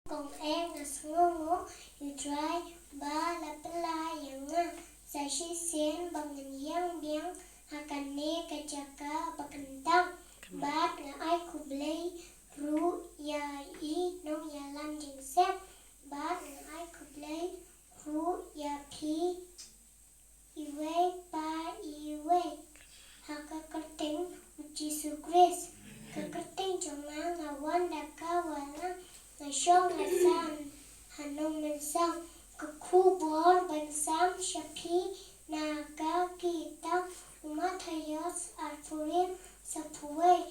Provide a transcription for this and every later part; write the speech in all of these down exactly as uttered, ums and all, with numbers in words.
Kong, eh, nga sngewnguh ïa U Trai ba la pynlah ïa nga sa shisien ba ngan ïeng biang ha kane ka jaka ba kyntang. Bad nga ai khublei ruh ïa i nongïalam jingïaseng. Bad nga ai khublei ruh ïa phi iwei pa iwei ha ka kyrteng U Jisu Khrist. Ka kyrteng jong nga nga wan da ka wallam, nga shong nga san ha nongmynsaw. Ka khubor ban sam sha phi na ka kitab u Mathaios arphew hynriew sanphew wei.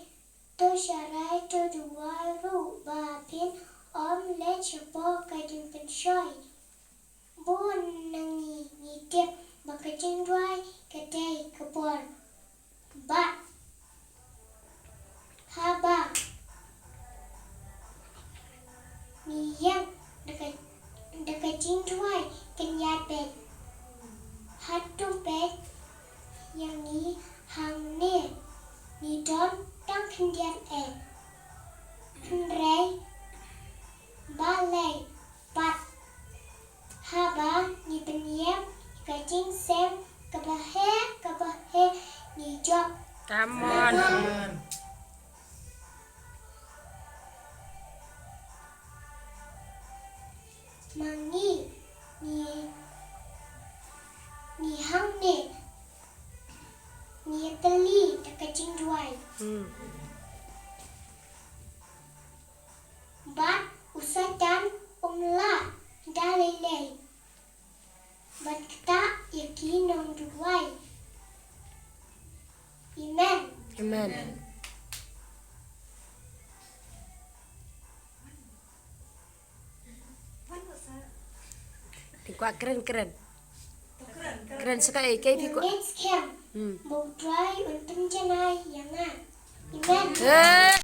To sharai, to duwai ruh ba phin ym leit shapoh ka jingpynshoi. Bun na ngi ngi tip ba ka jingduwai ka dei ka bor. Bad haba ngi ïeng da ka, da ka jingduwai kan ïaid beit. Hato beit ïa ngi hangne ngi don tang khyndiat eh. Hynrei balei pat haba ngi pynïap ka jingïaseng kaba heh kaba heh ngi jop. Come on. Ma ngi, ngi, ngi hangne ngi ïatylli da ka jingduwai. Hmm. Bad u Soitan um lah da lei lei ban ktah ïa ki nongduwai. Amen. Amen. Phi kwah kren, kren. Kren sa kaei kaei phi kwah. Next camp. Hmm. Ba U Trai un pynjanai ïa nga. Amen. Eh.